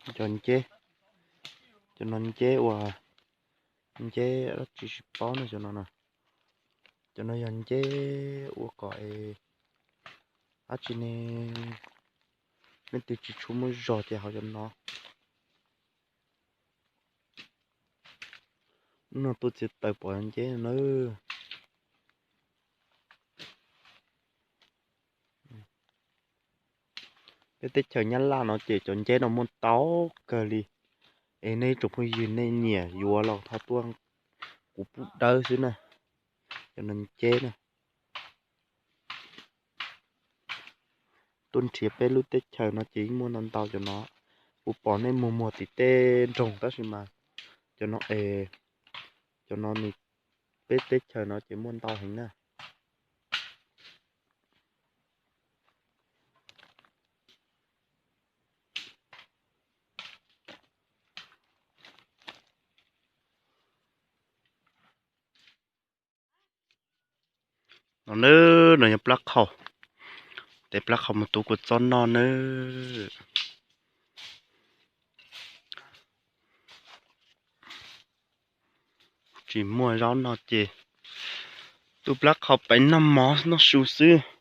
Cov nceb, cov no nceb uas, nceb dab tsi tsis paub no, cov no, cov no yog nceb ua kom dab tsi ne, leej twg tsis tshua muaj zog ces hau cov no. Hnub no tuaj txiav taws pom nceb na. Peb teb chaws Nyab Laj no ces cov nceb no muaj ntau kawg li. Es nej tsoom phooj ywg nej nyiam yuav los thov tuaj, kuv pub dawb xwb na. Cov no nceb na, tuaj nrhiav peb lub teb chaws no ces yeej muaj ntau ntau cov no. Kuv pom nej muag muag tim tej nroog tab sis mas cov no es, cov no nws, peb teb chaws no ces muaj ntau heev na. No nawb, no yog plab qhau, tes plab qhau mus tuav kua txob noj nawb. Tsis muaj zaub noj ces tus plab qhau pem noj mov noj su xwb.